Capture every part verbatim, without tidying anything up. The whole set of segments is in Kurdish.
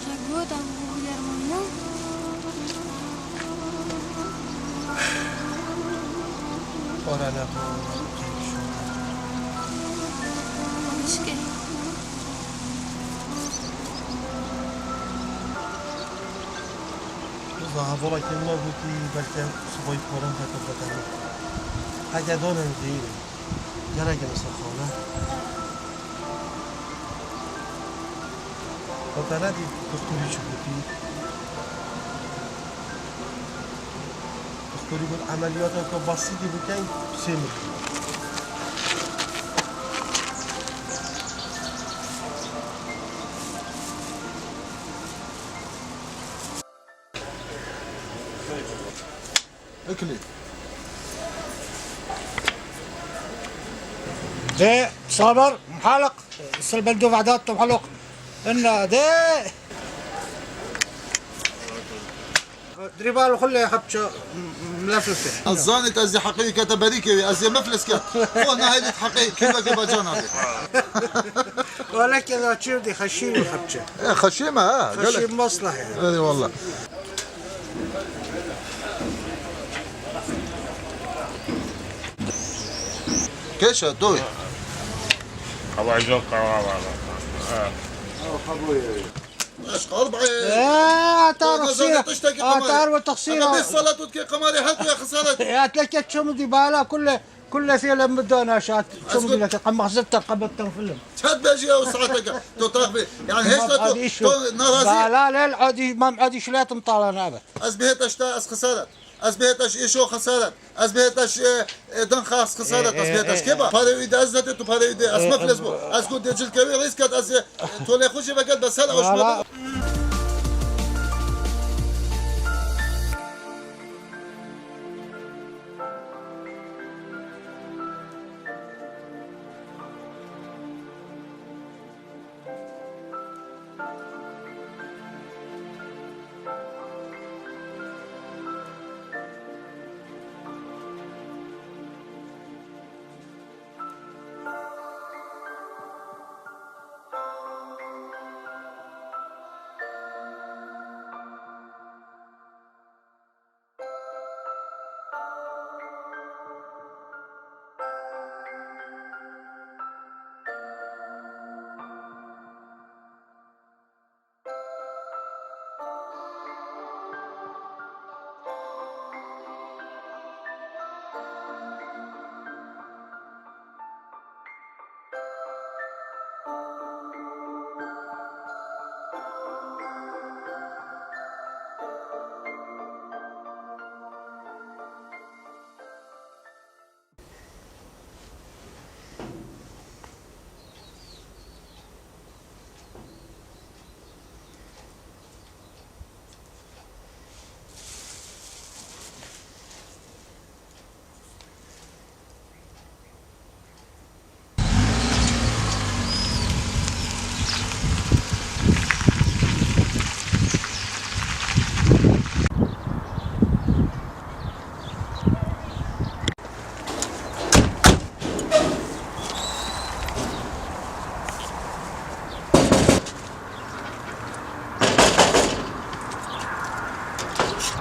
Jago da bu Guillermo, no? Ora na bu. Başka. Wisa hevalekî min gotî, belke subay poran heke xwe tenê. Heke danin dî, gelek in wisa xane. Xwe te nedî doktorî çi gotî? Doktorî got, emeliyateke basîtî bikin, sê milyon. اكلي. دي صابر محلق، السلبندو بعدات محلق. إن دي دريبال خلي حبشة ملفلفة. الزاني تأزي حقيقة بريكة، أزي مفلس كات. هو نهاية حقيقة كيف كيف جانا. ولكن لا تشير دي خشيم حبشة. إيه، خشيمة، ها، قال لك. خشيم مصلحة. إيه، والله. كيشة، دوي. قواجو، قواجو. آه. ايش قلب عين؟ آه، تعرف أنا زاد سيرة. تشتكي آه، قماري. تعرف تخسيرة. أنا بالصلاة وتكي قماري، هاتوا يا خسارة. يا تلك تشم دي بالا كله. كل ثيلة مدة أنا شات، شو أسكت. بدي لك؟ عم خزرت قبل تنفلم. شات بيجي أو ساعتك. تو تاخذي. يعني هيش ما لا تو، بعديش. تو ناراضي. لا، لا، لا، العادي، ما معاديش لا تمطال أنا أبد. أز بهتش تا أز خسارت. أز بهتش إيشو خسارت. أز بهتش، إيه، إيه، دن خاص خسارت. إيه، أز بهتش إيه، كيبا. إيه. باري ويدا أز نتي تو باري ويدا أز إيه، مفلس بو. إيه. أز كنت جل كوي رئيس كات أز، إيه، تو لي خوشي بكت بس هلا لا، وش ما لا. بو.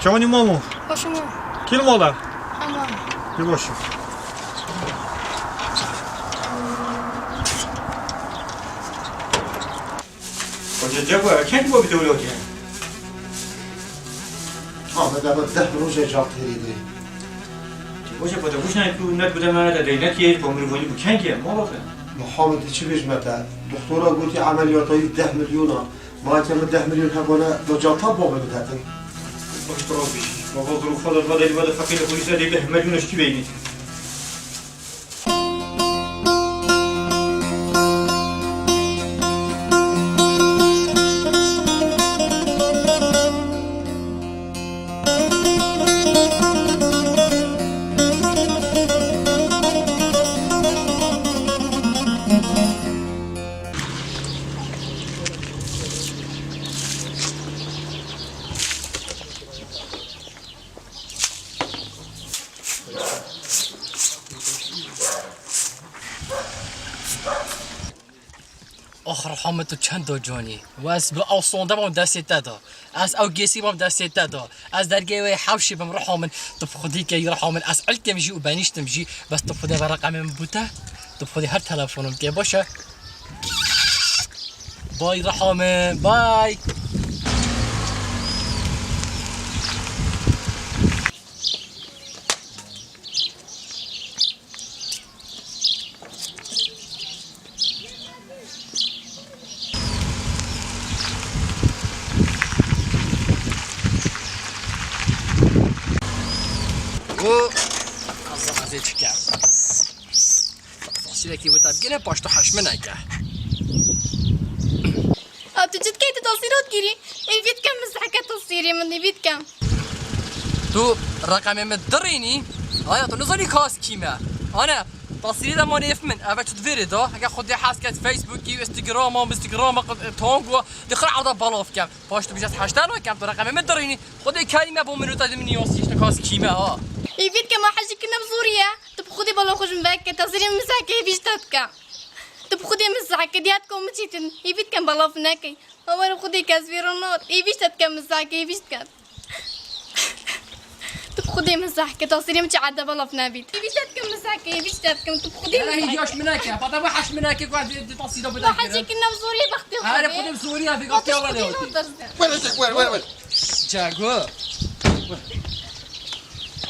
Çawanî mamo? Baş e mamo. Kî li mal e? Hema. Pê baş e. Hoca Cebo, keng bo bi dewletiye? Ahmet, eve deh roj e car têrê de. Hoca, pata wişnayê tu net bide me de, deynet ye, to mirovonî bu keng ye, mala te. Muhammed, çi bêjme te? Doktora gotî emeliyata wî deh milyon a. Ma ke min deh milyon hebûna, do cata babê min detin. Baş, tu rast bêjî. Baba, zirûfa de, va derî, va de feqîr, polîsa de deh milyon eşkî beynî. Ax, Riha min, tu çend do canî? Û ez bi ew sonde bam destê te da. Ez ew gêsî bam destê te da. Ez dergehê wê hewşê bim, Riha min. Tu bi xwedî key, Riha min. Ez ilkim jî û benîştim jî. Bes tu bi xwedê ve reqemê min bû te. Tu bi xwedê her telefonim kê, baş e? Bay, Riha min, bay. Û ez, ez ê çi kem? Tasîrekî wita bigire, paş tu heş min neke. A, tu çi dikey, tu tasîrat girî? Êvî dikem, min zehke tasîrê min, êvî dikem. Tu reqemê min dirînî? Aya, tu nizanî kas kî me? Ane, tasîrê de manê min, eve çi divêrê da? Heke Xwedê hez ket Facebookî û Instagrama, Instagrama, tango, di xir ewda balav kem. Paş tu bijez heşta nakem, tu reqemê min dirînî. Xwedê kerî me bo min û te di min yasî, işte kas kî me ha. Êvî dikem, a hejî kirine bi zorî ye. Tu bi Xwedê balav xwe ji min veke, tasîrê min zehke, êvî ji te dikem. Tu bi Xwedê min zehke, diya dikom min çîtin. Êvî dikem balav nekey. Ha were Xwedê kes vê re nat. Êvî ji te dikem min zehke, êvî ji dikem. Tu bi Xwedê min zehke, tasîrê min çi erde belav nebît. Êvî ji te dikim min zehke, êvî ji te dikim, tu bi Xwedê min zehke. Hîn yaş min neke, pata bu heş min neke, ku ez di tasîra bide. Bu hecî kirine bi zorî bextê xwe. Here Xwedê bi zorî ya, vê gaftiya wele hotî. Were çek, were, were, were. Çego.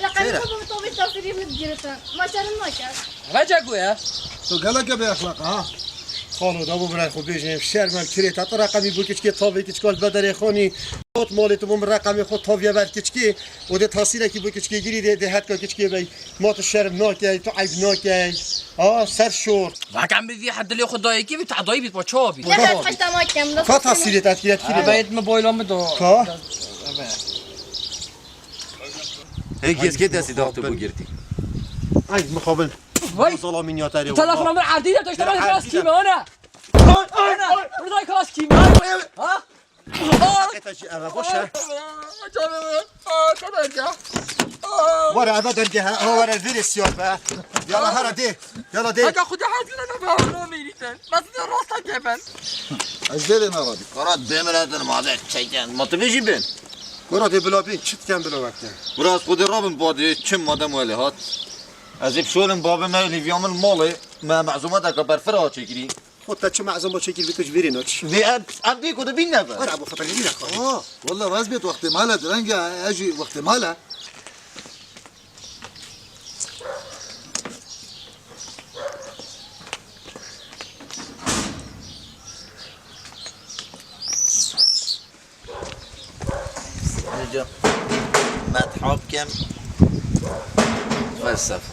Reqemê xwe bi min tovê tasîrê min digirtin. Ma şerm nake. Ve Çego ya. Tu geleke bêexlaq ha. Xalo, da bo birayê xwe bêjin, şerm e, kirê te, tu reqemî bo kiçikê tavê kiçika li bederê xanî, got malê tu bo min reqemê xwe taviye ber kiçikê, û dê tasîrekî bo kiçikê girî dê, dê hetka kiçikê bey. Ma tu şerm nakey, tu eyb nakey. Ha, ser şor. Vakem bi vî heh dilê xwe dayê kî bî, te dayî bî, pa çawa bî? Ne ber heşta nakem, Ka tasîrê te etkî, etkî. Beyt mi boyla mi do? Ka? Hê gêzkê destî daxtê bû girtî. Ay, mixabin. Vay! Zala mînyateri. Telefona min erdî de, tu işte ben kas kîme, ana. Ana, burada kas kîme. Ha? Qeta jî eve, boş e. Were eve dergeh, ha, were vêrê siyar be. Yala hera dê, yala dê. Heka Xwedê hezî ne be, ne mîrîtin. Bes de rasta ke ben. Ez vê de me vadî. Kara demir edin ma de çeken. Ma tu vê jî bin. Kara dê bila bin, çi diken bila wekte. Biraz Xwedê rabin badê çim madem wele hat. Ez ê pişolim babê me lîviya min malê me mezûmeteke berfira çêkirî. Xwe te çi mezûma çêkirî tu ji vîrê naçî. Vê ev, ev dê ku dibîn nebe. Were bo xwe te lîvî nexwe. Aa, walla rast bêt wextê mala direng e, ez jî wextê mala. Nice. Methab kem. Felsefe.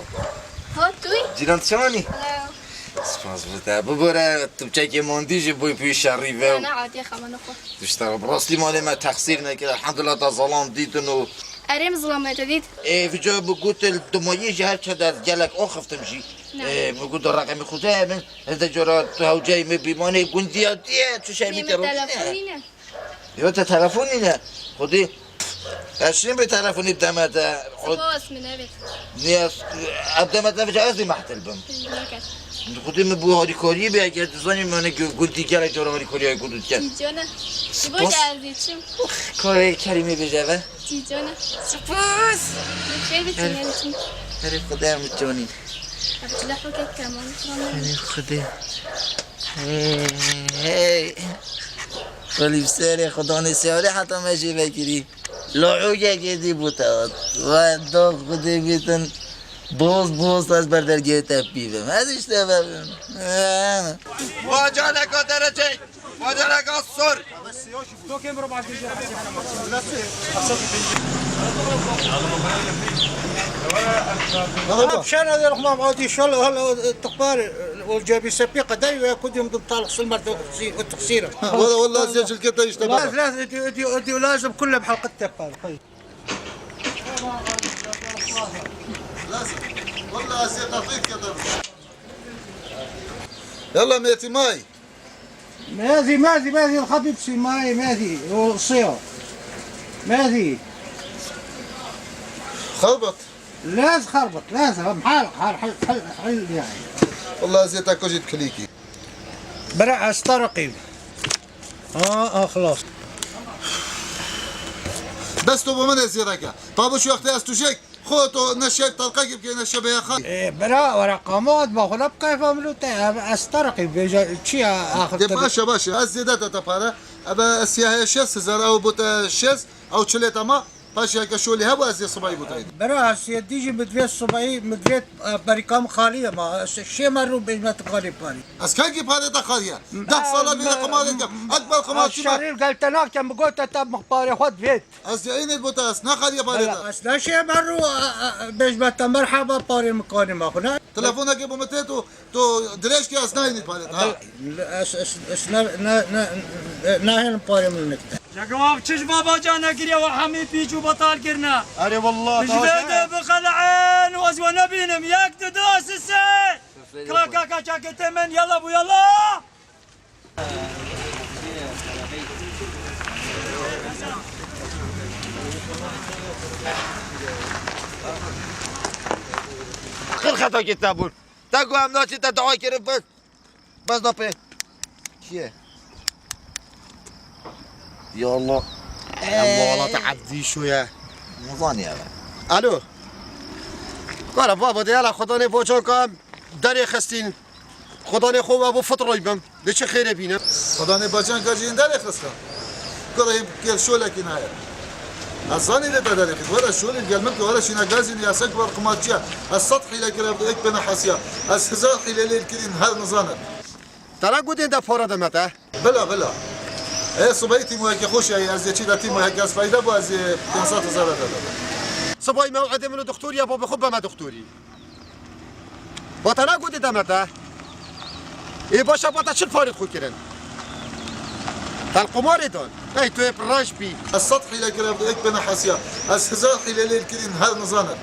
Ha, tu? Cîran çawanî? Hello. Spas bo te. Bibore, tu çekê mandî jî boy pî şerî ve. Ne, ne, adiye xemana xwe. Tişta bi rastî malê me texsîr nekir. Elhamdulillah, te zalan dîtin û. Erê, min zilamê te dît. Ê, vica bi gotil dumayê jî her çe dest gelek axiftim jî. Ne. Ê, bi gotil reqemî xwe de min. Ez de cara tu hewceyê me bî, manê gundiya diye, tu şey mi te rojine. Yo, te telefonî ne. Xwedî. Ez şîn bê telefonî deme te. Spas min evet. Niye, ev deme te vica ez dî mehtil bim. Xwedî mi bu harîkariyê bê, eger tu zanî me ne gu-, gundî gelek cara harîkariya gundî diken. Cana. Spas. Karê Kerîmê bêje ve. Çî cana. Spas. Xêr bitin, Erê, erê çî. Erê Xwedê em biconîn. Abdullah Hokek Kemal. Erê Xwedê. Hey, hey. Welî bi serê Xudanê siyarê heta me jê vekirî. Lo'ûgekê dî bû te hat. We do Xwedê bîtin. Boz boz ez ber dergehê te bîvim. Ez işte vebim. Bacaneka derecey. Bacaneka sor. Şana der xmam adi şol hal tikbar ol cebi sepi qedey ve kudim dum talq silmer toksira. Valla valla siya çilkete işte bak. Lazım, lazım, edi, edi, edi, lazım kullem halqet tepar. Lazım. Valla siya tatlı kete. Yalla Mehdi May. مازي، مازي، مازي الخبيب سي ماي، مازي، وصيو. مازي. خربط. لا تخربط، لا تخربط. حال، حال، حل، حل، حل، يعني. والله زيتك وجد كليكي. برا استرقي. اه، اه، خلاص. بس تو بمن زيتك. بابا شو اختي استوشيك. Xwe to ne şev talqekî bike, ne şebeya xwe. Ê, bira, were qama hat, ba xwe ne bi keyfa min û te, ev ez te re qî bêje, çi ye axir? De baş e, baş e. Ez zêde te te pare. Ebe siyahê şêst hezar, ew bo te şêst, ew çilê te ma. Paşê heke şolî hebû, ez ê sibayî bo te. Bira, ez yê dî jî min divê sibayî, min divê, e, berîka min xalî ye ma. Ez şê me rû bêjme tu xalî parî. Ez kengî parê te xaliye? Deh sala vî de qimarê dikim. Ekber qimarçî me. Şerîr gel te nakem, bi gote te min parê xwe divêt. Ez yayînê bo te, ez ne xaliye parê te. Bela, ez ne şê me rû, e, e, bêjme te merheba parê min kanî me xwe ne? Telefonekê bo min tê, to, to dirêj kê, ez nayînî parê te, ha? Bela, ez, ez, ez ne, ne, ne, nahêlim parê min nikte. Cegwav çi ji baba can nekiriye we hemî pîç û betal kirine. Erê wallah. Ji vê de bixele'in û ez we nebînim. Yek, du, du, sisê. Kila kaka çakê temen, yalla bu yalla. Qir xeta kê te bûn. Te ku em naçî te dua kirin bes. Bes da pê. Kî ye? Ya Allah. Em muhalata Ebdî şo ye. Nizaniye be. Alo. Kara baba de yala Xudanê vocan ka em derê xistîn. Xudanê xwe we bo fitroy bim. De çi xêrê bînim? Xudanê bacan ka jî derê xistin. Kara hîn kêl şolekî naye. Ez zanî lê te derê xist. Were şolî gel min ki were şîna gazî nî esek wer qimarçiya. Ez sed hîle kira ek bena hesiya. Ez hezar hîle lê kirîn her nizanin. Te ne gotên de para de me te? Bila, bila. E, sibahî tîmoyeke xweş e, ez ê çî de tîmoyeke ez feyde bû, ez ê pênc sed hezar de de. Sibahî mew'idê min û doktorî ye, babê xwe beme doktorî. Ba te ne gotê deme te. Ê, baş e, ba te çil parêt xwe kirin? Te li qumarê dan. Ey, tu yê reş bî. Ez sed hîle kira, ek bena hesiya. Ez hezar hîle lê kirîn, her nizanin.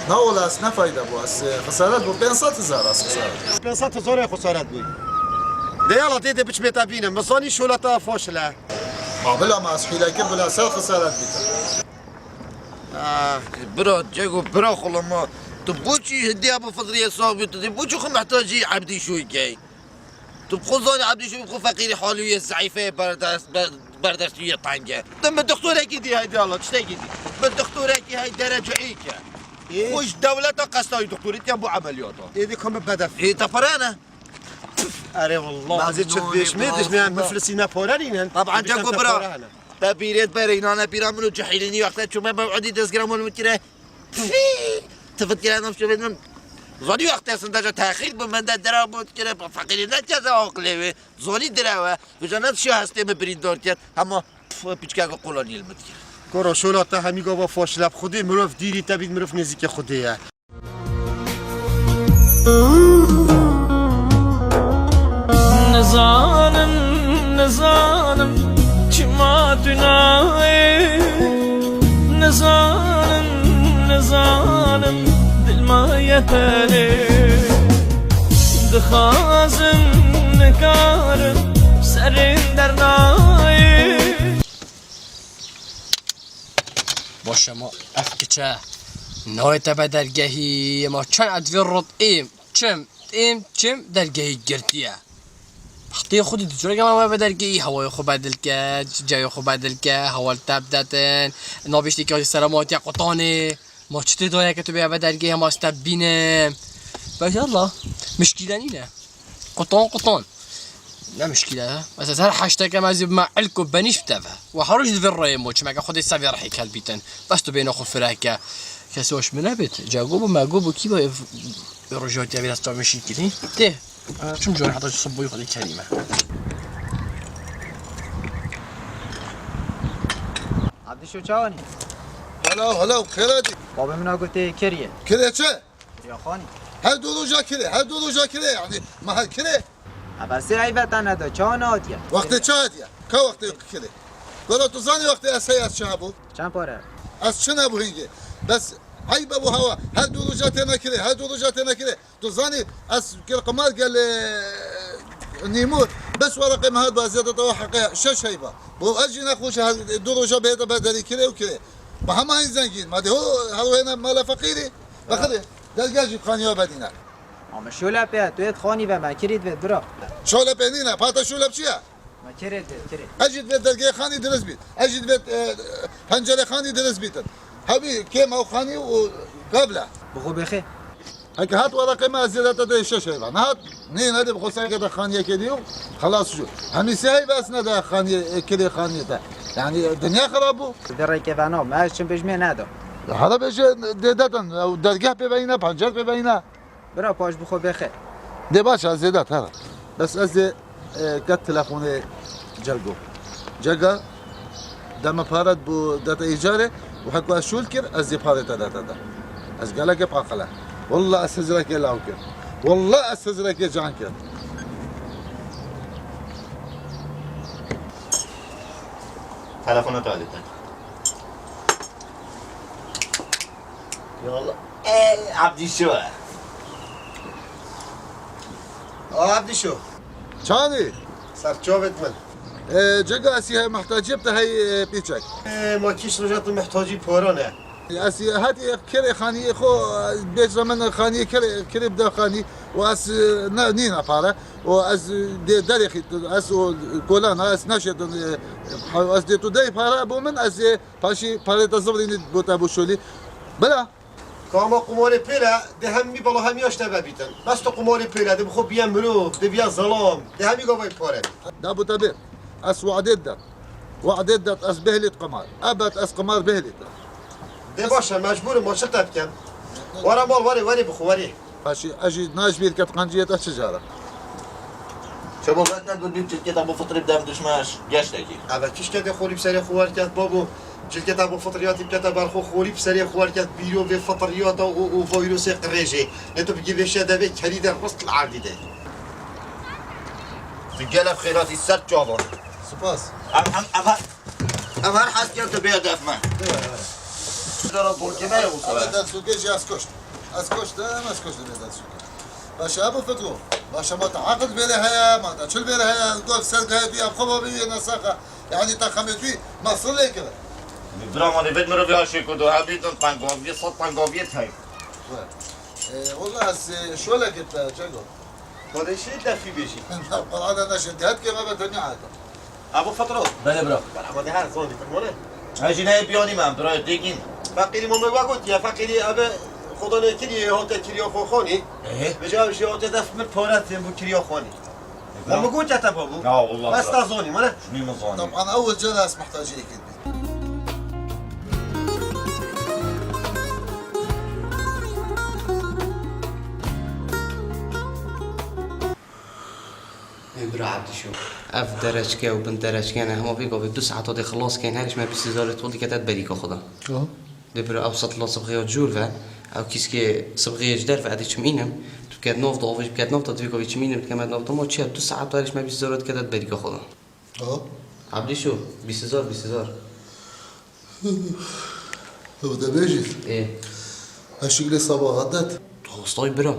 Na wala ez ne fayda bû, ez, e, xesaret bû, pênc sed hezar ez xesaret. Pênc sed hezar e xesaret bû. De yala tê de biçmê te bîne, min zanî şola te faşil e. Ma bila ma ez hîle kir, bila ser xesaret bîte. Ah. Bira, Cego, bira xulama. Tu boçî hidiya bi fidriye sax bî, tu dê boçî xwe mehtacî Ebdî Şoy key? Tu bi xwe zanî Ebdî Şoy xwe feqîrî halî ye, zeîfe ye, berdest, ber-, berdestî ye teng e. Tu bi doktorekî dî heydi Allah, tiştekî dî. Bi doktorekî hey derece êk e. Ê? Xwe ji dewleta qestayî doktorî tiyan bo emeliyata. Êdî ka min bedef. Ê, te pere ne? Erê wallah. Lazim çi dişmê, dişmê em miflisî ne pare nînin. Taban, Cego bira. Te bîrêt berê, înane bîra min û cehîlînî wexte çûme mew'idî dezgira min min kire. Pfî! Tifit kire nav şevê min. Zanî wexte sindeca texîl bi min de dera bû kire, feqîrî ne keze aqilê wê. Zanî direwe. Vêca ne dişiya hestê min birîndar kir. Hema, pf, piçkeke qolanî li min dikir. Koro şola te hemî gava faşile bi Xwedê mirov dîrî te bît mirov nêzîkê Xwedê ye. Nizanim, nizanim, çima tu nayê? Nizanim, nizanim, dil ma yeterê. Dixwazim, nikarim, serên dernayê. Baş e ma ev kiçe nayê te be dergehî, ma çend edvê rot êm, çim, êm, çim dergehî girtiye. Xtê xwe dî tu çira gama we vedergehî, hewayê xwe bedil ke, cayê xwe bedil ke, hewa li te bidetin. Nabêjtê ke serema hatiye qutanê. Ma çi tê daye ke tu bê ve dergehê ma step bîne. Bes yalla, mişkîle nîne. Qutan qutan. Ne mişkîle he. Mesela her heşteke me zî bime ilk û benîş bi te ve. Ve her roj li vir rêyê mo çimeke xwedê sevê rehê kelbîtin. Bes tu bêne xwe fireke. Kesê hoş min nebit. Cego bu mego bu kî bu ev rojatiye biraz çamişî kirî. Tê. Çim cor heta sibûyî xwedê kerîme. Abdîşo çawanî? Hello, hello, xêr hatî. Babê min a gotê kiriye. Kirê çi? Kiriya xanî. Her du roja kirê, her du roja kirê, yani, ma her kirê. Ebe sê eybe te neda, çawa nehatiye? Wextê çi hatiye? Ka wextê kirê? Wela tu zanî wextê ez heye ez çi hebû? Çend pare? Ez çi nebû hingê. Bes eybe bu hewa. Her du roja têne kirê, her du roja têne kirê. Tu zanî ez kir qimar gel, e, nîmûr. Bes weraqê me hat ba zêde te heqe şeş heyba. Bu ez jî nexweş her du roja bê te be derî kirê û kirê. Bi hema hin zengîn. Ma de ho her wêne mala feqîrî. Bexirê. Dergeh jî xaniya bedîne. Ama şole pê, tu yê xanî ve me kirî divê bira. Şole pê nîne, pata şole çi ye? Me kirê divê, kirê. Ez jî divê dergehê xanî dirist bît. Ez jî divê, e, pencerê xanî dirist bîtin. Hemî kêm ew xanî û gavle. Bi xwe bêxê. Heke hat weraqê me ez zêde te şeş heyva. Nehat, nê, ne de bi xwe sereke te xaniyekê diyo, xelas şu. Hemî sê heyva ez neda xaniyê, e, kirê xaniyê te. Yani, e, dinya xerab bû. Di rêkê ve nav, me ez çim bijmê neda. Hala bêje dê detin, ew dergeh pê veyne, pancar pê veyne. Bira paş bi xwe bêxe. Dê baş e, ez zêde te. Bes ez ê, e, ket telefonê Cego. Cega, deme pare bu dete îcarê û heko ez şûl kir, ez ê parê te dete de. Ez gelekê paqile. Wallah ez hizrekê law kir. Wallah ez hizrekê can kir. Telefona te alî te. Ya Allah. Ey, Abdîşo. A, Abdîşo. Çanî? Ser çavêt min. E, Cega, ez ê hey mihtaciyê te hey, e, pîçek. E, ma kîş roja tu mihtacî para ne. Ez ê heti kirê xaniyê xo, e, bêjre min xaniyê kirê, kirê bide xanî. Û ez, e, ne, nîne pare. Û ez, e, dê derê xît, ez û kolana, ez neşêtin, e, ha, ez dê tu dey pare bo min, ez ê paşî parê te zivrînî bo te bo şolî. Bila. Ka ma qumarê pêle, de hemî bala hemî aşte vebîtin. Bes tu qumarê pêle, de bi xwe biye mirov, de biye zelam, de hemî gavay pare. Da bu te bê. Ez wa'dê dat. Wa'dê dat ez behlît qimar. Ebed ez qimar behlît. De baş e, mecbûr im, ma çi te bikim? Were mal, were, were bi xwe, were. Paşî ez jî najbîr ket qanciyê te çi cara. Çabuk vet ne dur bir çirketa bu fıtrı bir dem düşmez. Geç de ki. Eve kişke de xolî bi serê xwe werket, babo. Cilketa bo fitriyatî bikete ber xwe, xolî bi serê xwe werket, bîro vê fitriyata û, û vayrosê qirêjê. Ne tu bigî vê şedevê kerî de rist li erdî de. Tu gelek xêratî ser çavan. Spas. Em, em, em her, em her hesken tu bê hedef me. Dara bolkê me ya bu sefer. Ama dersûkê jî ez kuşt. Ez kuştim, ez kuştim vê dersûkê. Baş e, Ebu Fetho. Baş e, ma te aqil bêrê heye, ma te çil bêrê heye, ez got ser gayet wî, em xwe babî wî nesaxa. Yani te xemê wî mesûl lê kire. Bira, ma rêvêt mirovî ha şêko do, hebîtin tengaviyê, sed tengaviyê tey. We. E, wala ez, e, şolekê te, Cengo. Xwedê şê defî bêjî. Na, Qur'ana neşe, dihet ke me be tenya hata. Ebu Fetho. Belê bira. Merhaba, de her zon bitir, mole. Ha, jî neyê biyanî me, em birayê têkîn. Feqîrî, ma me we gotiye, feqîrî ebe Xudanê kirî, hate kiriya xwe xanî. Ehe. Vêca ev jî hate def min pare têm bu kiriya xanî. E, bira. Ma me gotiye te babu. Ya, wallah, bes bira. Te zanî, mane? Jî min zanî. Taban, ewil cara ez mihtaciyê kir bî. Ê bira Ebdîşo. Ev dereçke û bin dereçke ne, hema vê gavê du saeta dê xilas keyn, her ji me bîst hezarê tu dikete berîka xwe de. Aha. Dê bira ew setla sibxê ya cûr ve, ew kîskê sibxê ji derve edê çim înim, tu biket nav de, avê ji biket nav de, divê gavê çim înim, dikeme nav de, ma çi ye, du saeta her ji me bîst hezar dikete berîka xwe de. Aha. Ebdîşo, bîst hezar, bîst hezar. Ew de bêjî. Ê. Eşik lê sabaxa det. Tu hastayî bira.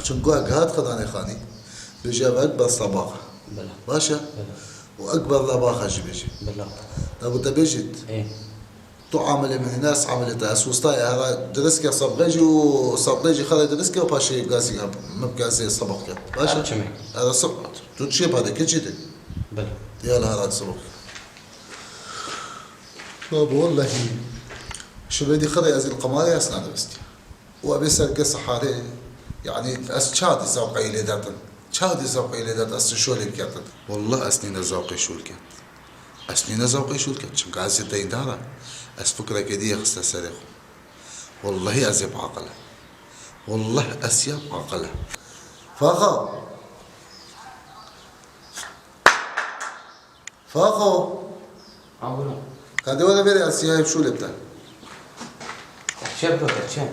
Çunku ek hat xedanê xanî. Bêjî ev ek ber sabaxa. Bila. Baş e? Bila. Û ek ber lebaxa jî bêjî. Bila. Da bu te bêjît. Ê. Tu amilê min hîne, ez amilê te. Ez wistayê hera dirist ke sebxê jî û sebxê jî xerê dirist ke û paşê gazî ke, min bi gazê sebx ke. Baş e? Her çi me. Hera sebx. Tu çiyê pade keçî de. Bil. Diyala hera sebx ke. Babo, wellehî, şibê dî xirê ez ê li qemarê ez nadiristî. Û ebê serke seharê, yanî ez çawa dî zewqeyî lê dertin. Çawa dî zewqeyî lê dertin, ez şolê bikertin. Wallah ez nîne zewqê şol ket. Ez nîne zewqê şol ket. Çimka ez ê teyndar e. Ez fikreke dî yê xiste serê xwe. Wallahî ez ê biaqil e. Wallah ez ya biaqil e. Faxa! Faxo! Abla. Ka de were vêrê ez siyahê şûlê bide. Çe bike, çe?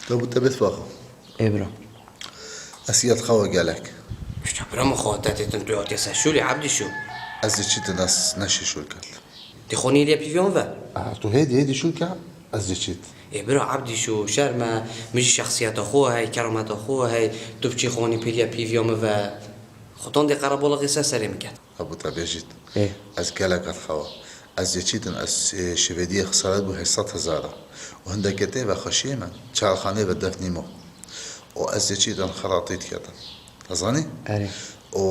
Te bû te bêt Faxo. Ê bira. Ez siyah xewa gelek. Çe bira min xwe te têtin tu yatiye ser şûlê, Ebdî şû. Ez ê çîtin ez neşê şûl kerd. Tê xonî lê pîviyan ve? Ah, tu hêdî, hêdî şûl ke, ez ê çît. Ê bira Ebdî şû, şerm e, min jî şexsiyeta xwe hey, kerameta xwe hey, tu biçî xonî pêliya pîviya min ve. Xudan dê qerebolexê ser serê min ket. Hebû te bêjît. Ê. Ez gelek ez xewa. Ez ê çîtin, ez, e, şivêdiyê xesaret bû heşt sed hezar e. Û hindeke tê ve xweşiyê min, çarxanê ve def nîmo. Û ez ê çîtin xeratî diketin. Zanî? Erê. Û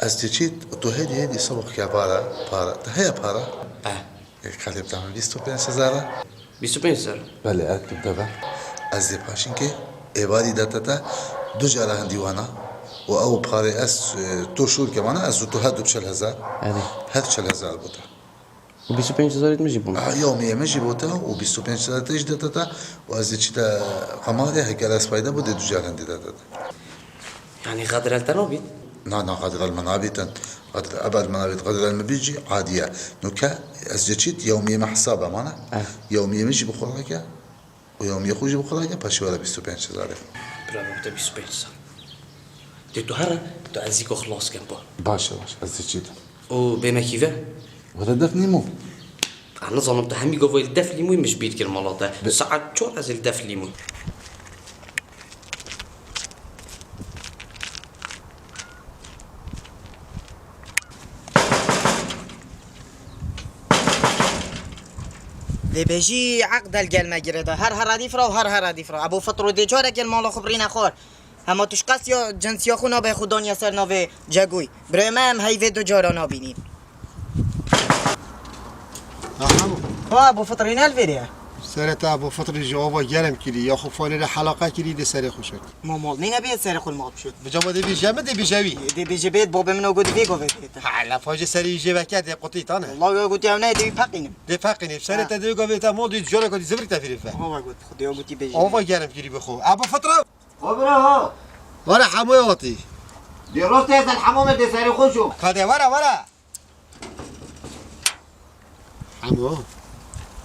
ez dê çît, tu hêdî hêdî sabix ke para, para. Te heye para? Eh. Ê, kalê bi te min bîst û pênc hezar e? Bîst û pênc hezar? Belê, ez tu de ve. Ez dê paşînkê êvarî de te te du cara hindî wana. Û ew parê ez, e, tu şûr ke mana, ez û tu her du çil hezar. Erê. Her çil hezar bû te. Û bîst û pênc hezarê min jî bûn. A, yewmiyê min jî bo te û bîst û pênc hezarê te jî de te te û ez ê çî te qemarê heger ez fayda bo dê du car hindî de te te. Yanî xedirel te nabît? Na, na, xedirel me nabîtin. Xedir-, ebed me nabît. Xedirel me bît jî adî ye. Nuke ez ê çît yewmiyê min hesab e, mana? Eh. Yewmiyê min jî bi xwe rake. Û yewmiyê xwe jî bi xwe rake, paşê were bîst û pênc hezarê. Bira min bide bîst û pênc hezar. Dê tu here, tu ez zî ku xilas kem ba. Baş e, baş e, ez zî çî de. Û bê me kî ve? Were def nîmo. Ez nizanim tu hemî govê li def lîmûyê min ji bîr kir mala te. Be- Saet çar ez ê li def lîmû. Dê bêjî eqdel gel me girêda. Her hera dîfra û her hera dîfra. Ebû Fitro dê carek gel mala xwe birîne xwar. Hema tu ji qas ya cinsiya xwe nabe xwe daniye ser navê Cegoy. Birê me em heyvê du cara nabînîn. Aha. Ha, Ebû Fitrî ne li vêrê ye. Serê te Ebû Fitrî ji ava germ kirî, ya xwe fanê re helaqa kirî, dê serê xwe şot. Ma mal nîne bê serê xwe mal bişot. Bi cama dê bîje min, dê bîje wî. Dê bêje bêt, babê min o gotî vê govê bêt. Ha, la fajê serê jê veke dê qutî tane. Wala o gotî ew ne, dê wî peqînim. Dê peqînim. Serê Ha. te dê govê te mal dê jara gotî zivirik te fîrî fe. Hava got, Xwedê o gotî bêje. Ava germ kirî bi xwe. Ebû Fitro. Xwe bira ha. Were Hemoya hatî. Dê rastê ez el hemamê dê serê xwe şo. Ka dê were, were. Hemo,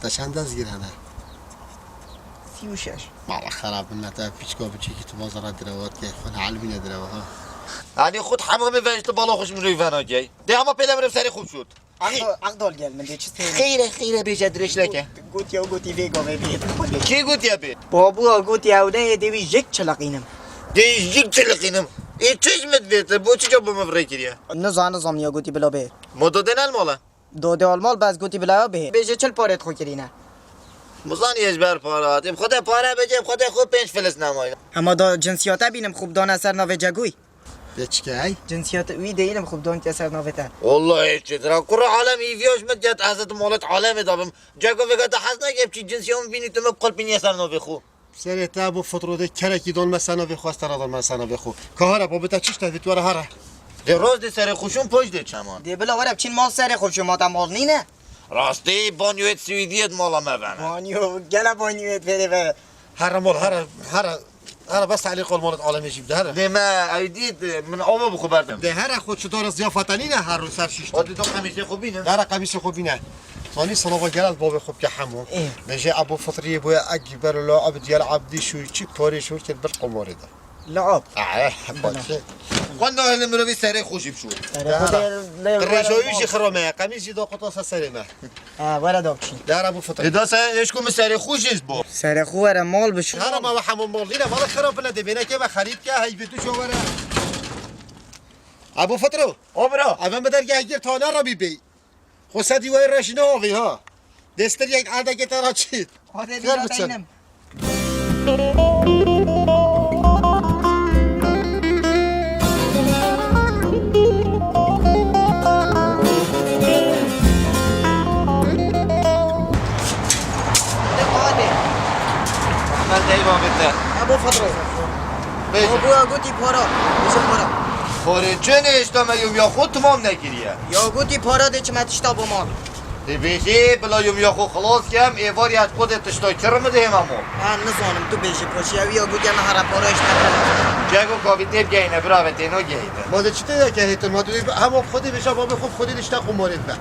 te çend dezgir hene? Sî û şeş. Mala xerab min te piçka piçekî tu bazara direwat ke, xwe ne elmîne direwa ha. Yanî xwe hemamê ve ji bala xwe ji min rûyî venakey. Dê hema pêle min serê xwe şot. Aqdal, aqdal gel min dê çi tê. Xeyre, xeyre bêje dirêj neke. Got, gotiye û gotî vê gavê bê. Kê gotiye bê? Babû a gotiye ew ne yê dê wî jik çiliqînim. Dê jik çiliqînim. Ê çi ji min divê te? Bo çi ca bo min virê kiriye? Nizan, nizan ya gotî bila bê. Ma dodê ne li mal e? Dodê al mal bes gotî bila bê. Bêje çil parê xwe kirîne. Mizanî ez ber para hatîm. Xwedê pare bêje, xwedê xwe pênc filis nemayne. Hema da cinsiyate bînim xwe bidane ser navê Cegoy. Dê çi ke hey? Cinsiyet wî deyînim xwe bidon ke ser navê te. Wallahî çi dira. Kurê alem hîviya ji min diya ez di molet alemê de bim. Ceko vêga te hez nake biçî cinsiya min bînî tu me biqulpîniye ser navê xwe. Serê te bo fitro de kerekî don me ser navê xwe, ez te re don me ser navê xwe. Ka here babê te çi ji te vê tu were here. Dê roz dê serê xwe şûn poş dê çeman. Dê bila were biçîn mal serê xwe şûn ma te mal nîne. Rastî banyoyê Swîdiyê di mala me vene. Banyo, gele banyoyê vêrê ve. Here mol, here, here, here bes elî qol molet alemê jî bide, here. Dê me ew dît, min ava bi xwe berdim. Dê here xwe çi dara ziyafeta nîne, her rû ser şîş. Hadi do qemîsê xwe bîne. Here qemîsê xwe bîne. Zanî salava gelal babê xwe bike Hemo. Ê. Bêje Ebû Fitriyê boye ek ber lo abd yel abdî şu çi parê şûr kir bil qomorê de. Laab. Ah, eh, bak. Xwe nahêle mirovî serê xwe jî bişû. Serê xwe de lê Qirêjoyî jî xirome ye, qemîs jî da qutasa serê me. Ha, were da biçî. Dara bu fitr. Ê da se eşku min serê xwe jî bo. Serê xwe were mal bişû. Hara ma we hemû mal dîne, mala xirab bile de bêne ke ve xerîb ke, hey bi tu şo were. Ebû Fitro. O bira. Eve mi dergeh gir ta ne rabî bey. Xwe sedî wayî reş navê ha. Dêstir yek erdekê te ra çît. Xwedê Fêr bîra biçin. Deynim. Ehmed, eyvallah. Ebu Fadro. Bêje. Ebu ya gotî para. Bêje para. Xorê çi ne, hêşta me yom ya xwe timam nekiriye. Ya gotî para dê çime tişta bo mal. Tê bêjê, bila yom ya xwe xilas kem, êvar ya xwe dê tişta kir mi dihême mo. Ha, nizanim, tu bêjî paşî, ew ya gotî em here para hêşta. Cego kavî tê bigeyne, birave tê nageyne. Ma de çi tê de kehê te, ma tu hema xwe dê bêje, babê xwe xwe dê dişte qumarê be.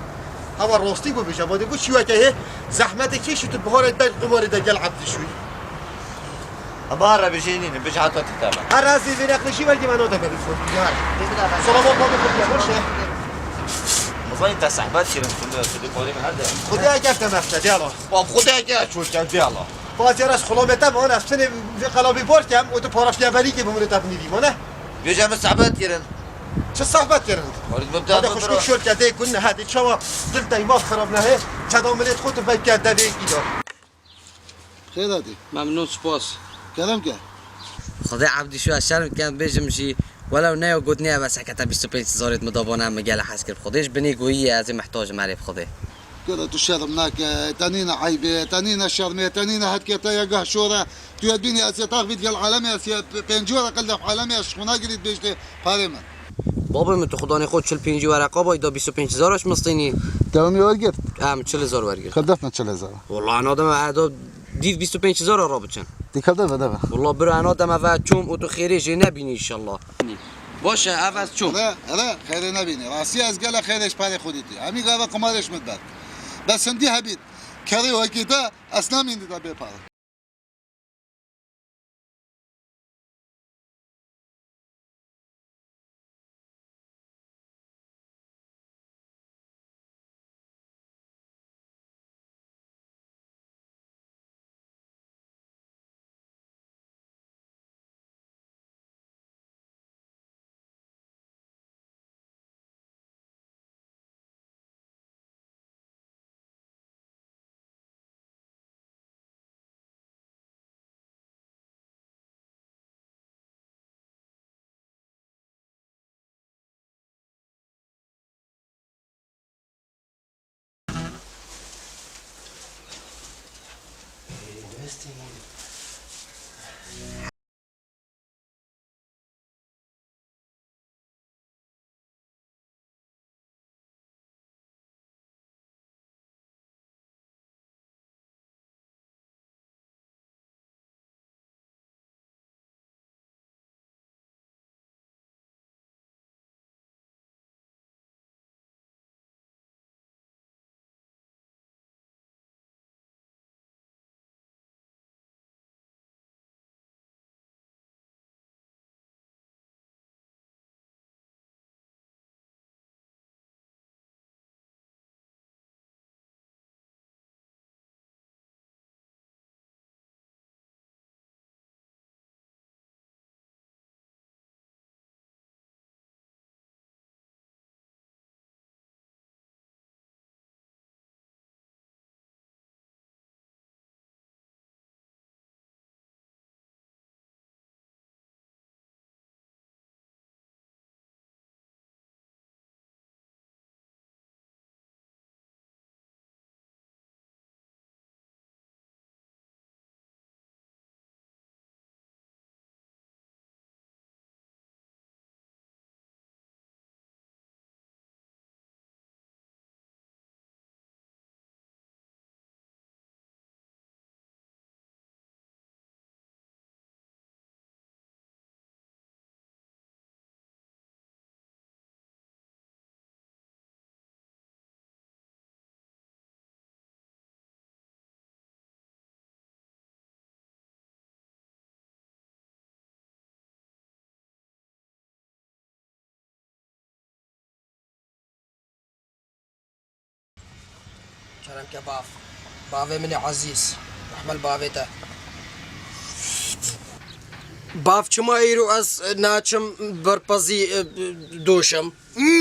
Hema rastî bû bêje, ma dê bû şiweke hê, zehmetê kêşî tu biharê ber qumarê de gel Ebdî şûyî. Hema re bijênîn, bij heta titeme. Her ez ê vê nexweşî belkî me nade me bifo. Yar. Salamat babê xwe bîya, baş e. Mizayîn te sehbet kirin, tu, tu dê parê min her de. Xwedê eger te mefte, diyala. Bab, Xwedê eger çol kem, diyala. Bazı ara ez xulamete mi, ana ez tenê vê qelabî bar kem, o tu para fiya berî ke bimûne te binî dî, mane? Bêje min sehbet kirin. Çi sehbet kirin? Hadi xuşkî şol ke dê kun ne, hadi çawa dil te îman xirab ne he, çeda milêt xwe tu veyke devê kî da. Xêr hatî. Memnûn, spas. Kerem ke. Xwedê Ebdî şû ez şerm kem bêjim jî, welew ne ya gotnê ev e sekete bîst û pênc zarêt min dabana min gele hez kir. Xwedê ji binê goyî ye, ez ê mihtaj im erê bi Xwedê. Kira tu şerm nake, te nîne eybê, te nîne şermê, te nîne hetkê te ya gah şore. Tu yê bînî ez yê tax vît gel alemê, ez yê pêncî were qil def alemê, ez ji xwe nagirî bêjtê parê min. Babê min tu xudanê xwe çil pêncî wereqa bay da bîst û pênc hezar aş mistînî. Te min wergirt? Em çil hezar wergirt. Xil def min çil hezar. Wala ana deme eda dîv bîst û pênc hezar ra biçin. Dî xil def deve. Wala bira ana deme ve çom û tu xêrê jê nebînî inşallah. Baş e, ev ez çom. Hele, hele, xêrê nebînî. Rastî ez gele xêrê ji parê xwe dîtî. Emî gava qumarê ji min ber. Bes hindî hebît. Kerê wekî te, ez namînî te bê pare. Kerem ke bav. Bavê min ê ezîz. Rehme li bavê te. Bav, çima îro ez naçim berpezî, e, doşim?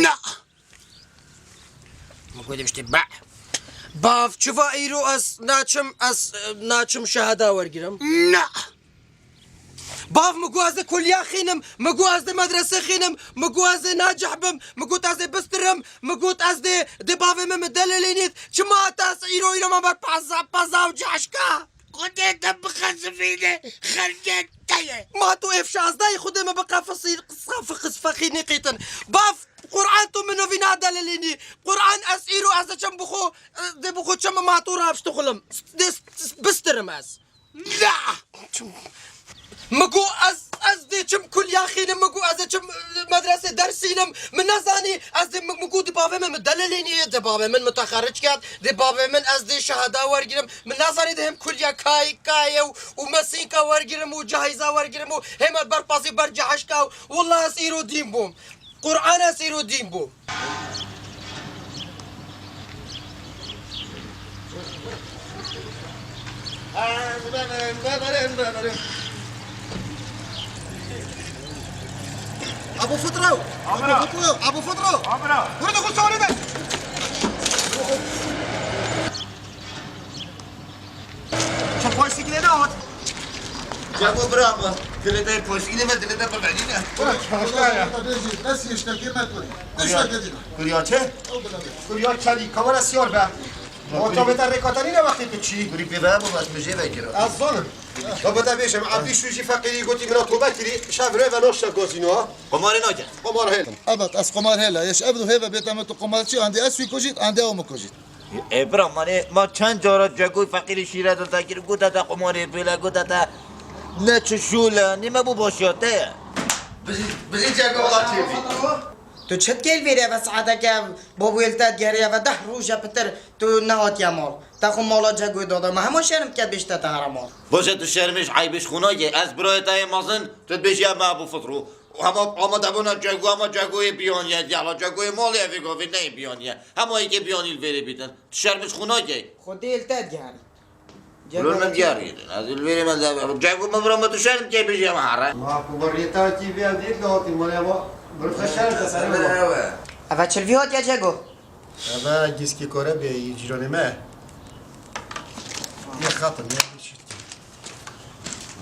Na! Xwedê piştî be. Bav, çiva îro ez naçim, ez, e, naçim şehada wergirim? Na! Bav, min got ez dê kuliya xînim, min got ez dê medrese xînim, min got ez dê nacih bim, min got ez dê bistirim, min got ez dê, dê bavê min min delelênît. Çima te ez îro, îro me ber peza, peza û cehşka? Xwedê te bixezifîne, xercê te ye. Ma tu êv şazdayî Xwedê me biqefisî, qisqa fiqis fexî nîqîtin. Bav, Qur'an tu min ovî nadelelînî. Qur'an ez îro ez diçim bixwe, dê bixwe çim ma tu rabiştixulim. Dê s-, s-, bistirim ez. La! Mi got ez, ez dê çim kuliya xînim, mi got ez dê çim, e, medrese dersînim. Min nezanî, ez dê, mi, mi got dê bavê min, min delelînî, dê bavê min mutexerric ket, dê bavê min ez dê şehada wergirim. Min nezanî dê hem kuliya kayî, kayê û, û mesînka wergirim û cehîza wergirim û hêma berpasî ber cehişka û, wallah ez îro dîn bûm. Qur'an ez îro dîn bûm. Abu Fitro! Amra! Abu Fitro! Abu Fitro! Amra! Burada kutsağını ver! Çi poştîkine ne hat? Cemo bira mi. Dilê te poştîkine ve dilê te bibenîne. Bırak, başka ya. Bes yeştekî me kurî. Kurya, kurya çi? Kurya çelî, kamera siyar be. Oto bete rêkatanî ne wextê tu çî? Kurî pê ve bu bas mijê vekira. Ez zonim. Baba te bêjim, Ebdî Şûjî feqîrî gotî mina tobe kirî, şev rê ve noşte gozîno ha. Qumarê nake. Qumar hêl. Evet, ez qumar hêla. Yeş ev du hêve bête me tu qumarçî, andê ez wî kujît, andê ew mi kujît. Ê bira, manê ma çend cara Cegoy feqîrî şîre dil te kir, gote te qumarê pêle, gote te ne çi şûl e, nî me bû başiya te ye. Bijî, bijî Cego wela çêbî. Tu çi dikê li vêrê ve saeteke bo wêl te digeriye ve deh roj e pitir tu nehatiye mal. Te xwe mala Cegoyê dada me hema şerm diket bêjte te here mal. Boşe tu şermê ji eybê ji xwe nake. Ez birayê te yê mezin, tu dibêjî em me Ebû Fitro. Hema, hema te bona Cego, hema Cegoyê biyaniye, diyala Cegoyê malê evê gavê neyê biyaniye. Hema yekê biyanî li vêrê bîtin. Tu şerm ji xwe nakey? Xwedê li te digerî. Lo min diyar yedin. Ez li vêrê me de Cego me bira me tu şerm key bêjî hema here. Ma ku beriyeta kî vê dît lo hatî mole va. Bir xeşer de sene va. Eve çilvî hatiye Cego? Eve gîskî kore bê cîranê me. Ye xatir, ye şirkî.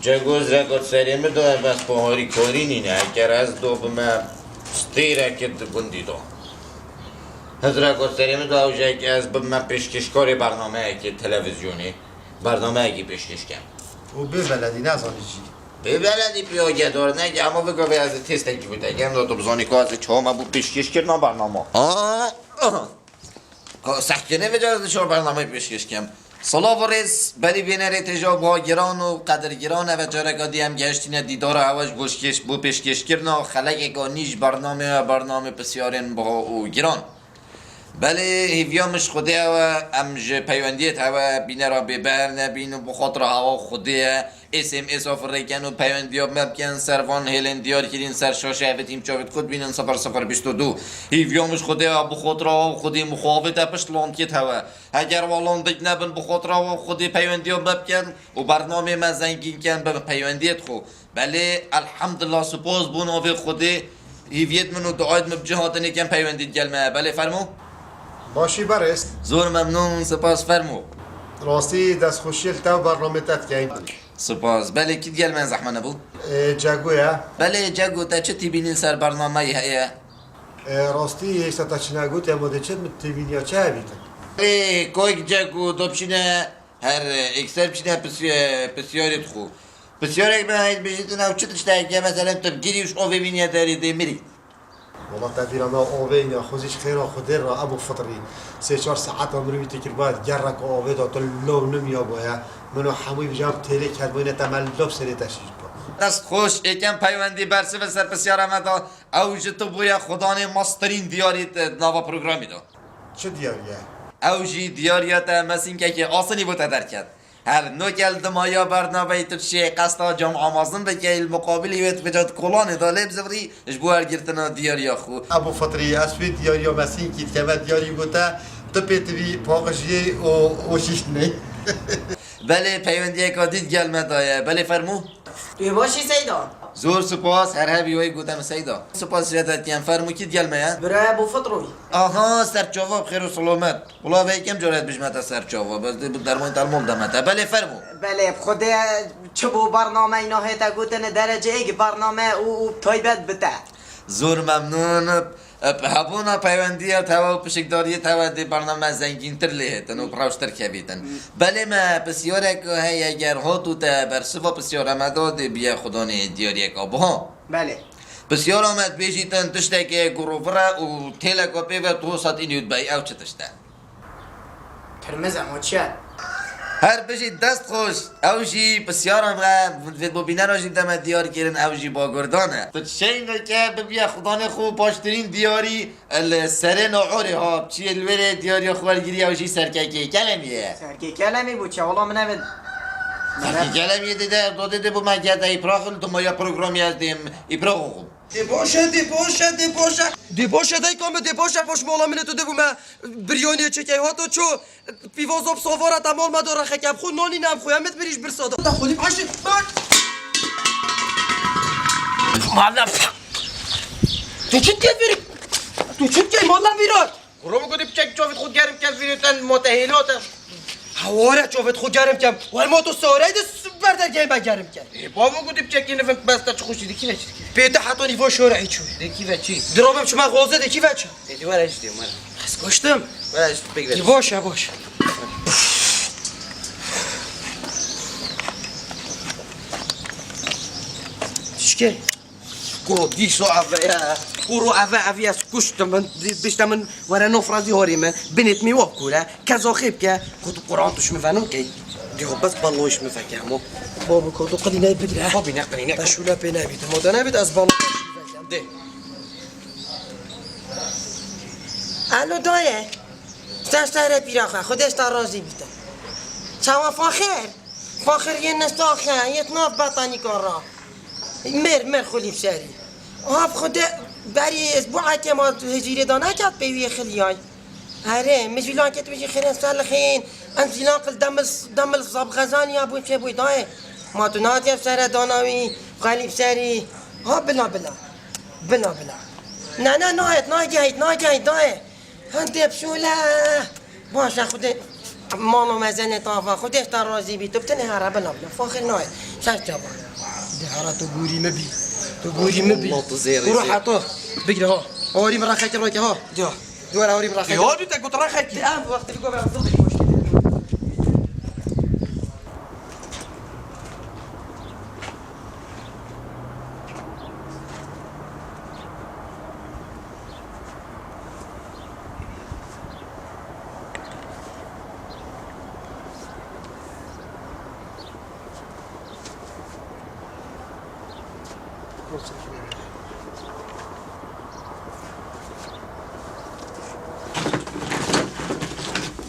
Cego zreko serê min do, ev ez poharî korî nîne. Eger ez do bime stêreke di gundî do. Zreko serê min do, ew jê ke ez bime pêşkêşkarê bernameyekê televîzyonê. Bernameyekî pêşkêş kem. Û bê beledî nezanî jî. Bê beledî piyo gedor ne ki, ama bigove ez têstekî bû te. Gem do tu bizanî ku ez çawa me bû pêşkêşkirina bernama. Aa! Ka sehkirine vêca ez dişar bernameyê pêşkêş kem. Silav û rêz berî bênerê têja buha giran û qedirgiran, eve careka dî em gehiştîne dîdara hewe ji bo şkêş-, bo pêşkêşkirina xelekeka nî ji bernamê we, bernamê pisyarên buha û giran. Belê hêviya min ji Xwedê hewe, em ji peywendiyê hewe bînera bêber nebîn û bi xotira hewa Xwedê ye. S M S a firêken û peywendîya me bikin ser van hêlên diyar kirîn ser şaşe, evê tîm çavêt xwe dibînin sifir sifir bîst û du. Hîviya min ji Xwedê ya bi xotira û Xwedê muxavê te pişt landkê hewe. Heger wa landek nebin bi xotira û Xwedê peywendîya me bikin û bernamê me zengîn ken bi peywendiyê xwe. Belê elhamdulillah spas bo navê Xwedê hîviyêt min û duayêt min bi cih hatinê ken peywendî digel me. Belê fermo. Başî berêz. Zor memnûn, spas fermo. Rastî destxweşiyê li te û bernamê te dikeyn. Spas. Belê kî digel me zehme nebû? Ê, Cego ye. Belê Cego, te çi tîbînî ser bernameyî heye? Ê, rastî hêşta te çi negotî, em dê çi tîbîniya çi hebîtin? Ê, koyk Cego, do biçîne her, ê, ekser biçîne pisy-, pisyarê xwe. Pisyarek me heye bêjîtin ew çi tiştek e, meselen tu bigirî û ji avê bîniye derê dê mirî. Wala te vîra me avê ya xwe zî ji xêra Xwedê re Ebû Fitrî. Sê çar saeta mirî wî tikir ba gerreka avê da tu lo nimiya boye. Min û hemûyî vijam têlê ket boyne te me lo bi serê te şîş ba. Dest xweş, êkem peywendî bersiv e ser pisyara me da. Ew ji tu bûye xudanê mastirîn diyarî di nava programî da. Çi diyarî ye? Ew jî diyariya te mesînkekê asinî bo te derket. Her nokel dimaya bernameyê tu dişê qesta cam amazin bikey, li muqabilî wê tu vêca di kolanê de lê bizivirî ji bo wergirtina diyariya xwe. Ebû Fitrî, ez wê diyariya mesînkî dikeme diyarî bo te, tu pê tivî paqijiyê û, û şîştinê. Belê peywendiyeka dî digel me daye. Belê fermû. Tu yê baş î Seyda? Zor spas, her hebî wê gote min Seyda. Spas ji te dikim, fermû kî digel me ye? Birayê Ebu Fitr û. Aha, serçava bi xêr û selamet. Wela vê yekem cara dibêjime te serçava, bes dê bi dermanê te li mal deme te. Belê, fermû. Belê, bi Xwedê çi bû bernameyê nahê te gotin dereceyek bername û, û taybet bi te. Zor memnûn. Bi hebûna peywendiya te û pişikdariyê te dê bername zengîntir lê hêtin û bi rewştir kevîtin. Belê me pisyarek heye, ger hat û te bersiva pisyara me da dê biye xudanê diyariyeka buha. Belê. Pisyara me dibêjîtin tiştekê gurovir e û têleka pê ve tu sed înî dibey, ew çi tişt e? Kirmiz e, ma çi ye? Her bijî, dest xweş. Ew jî pisyara me, vê bo bînera jî deme diyar kirin, ew jî bagurdan e. Tu çeyne ke bibiye xudanê xwe baştirîn diyarî, li serê naorê ha, çiyê li wêrê diyariya xwe wergirî, ew jî serkekê kelemî ye. Serkê kelemî bû çi? Wala min nevin. Serkê kelemî dide, dodê de bû me gerde îprax li dumaya programî ez dêm îprax oxum. Dê baş e, dê baş e, dê baş e. Dê baş e, dayka min, dê baş e, baş mala min e, tu dê bû me biryonê çekey hato ço, pîvozo bi sovara te mal me do rexeke bi xwe nonî ne em xwe em it mirîş birsa da. Da xulî baş e. Mala. Tu çi dikey vîrî? Tu çi dikey mala vîrat? Kuro min gotî piçek çavêt xwe germ ke, vîrê te mate hêlo te. Heware çavêt xwe germ kem. Wer ma tu sorey de s-, ber dergehê me germ ke. Ê, bavo gotî piçekî nivin bes te çi xweşî dikî ve çi dikî? Pê te heta nîvo şoreyê çû. Dikî ve çi? Dirobim çima xweze dikî ve çi? Ê, di were ji dê were. Ez goştim. Were ji pêk ver. Di baş e baş. Çike? Ku dîso eve ye, kuro eve, evî ez kuştim min, dî-, bişte min were nofrazî horî min, binêt mi wap kure, kezo xêb ke, ku tu Quran tu şmi veno key, diho bes ballo şmi veke hemo. Babo, ku tu qilîne bigre. Bobî ne qilîne. Te şûle pê nebît, mo de nebît, ez ballo şmi veke. De. Alo, dayê. Sen şehre pîra xwe, Xwedê ji te razî bîte. Çawa faxir? Faxir yê nistaxe, yê nav betanîka ra. Mir, mir xulî bi serî. Av Xwedê berî ez bu eke ma hicîrê da nekat pê wî xiliyay. Erê, min jîlan ket wî jî xirên ser li xîn. Em jîlan qil demil, demil zab xezaniya bû çê bûy dayê. Ma tu natiye sere dana wî, xelî bi serî. Ha bila bila. Bila bila. Ne, ne, nayet, nagehît, nagehît dayê. Hindê pişûle. Baş e, Xwedê mala mezenê tava. Xwedê ji te razî bî. Tu bi tenê here bila bila. Faxir nayê. Ser çava. De here tu gorî min bî. Tu gorî min bî. Allah tu zêrê. Kuro zêr. Heta. Bigre ha. Orî min rexeke rake ha. Diyor. Diyor orî min rexeke. Ya, tu te got rexeke. Em wextê bi gover zilê.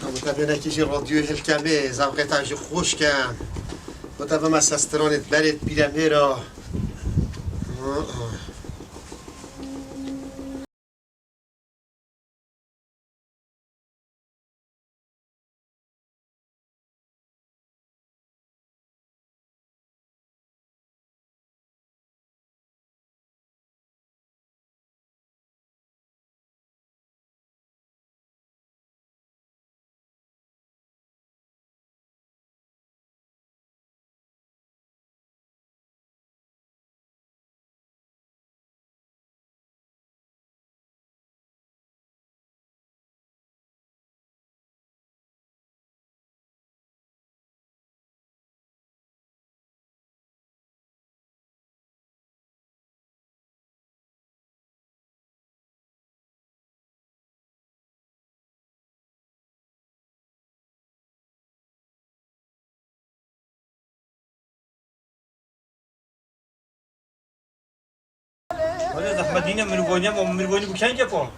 Tamam, tabii ne kişi radyoyu hilkemi, zavqeta jî xweş ken. Bu tabii mesestranit berit bire mera. Hadi zahmet yine mirvoniye, ama mirvoni bu kendi yapalım.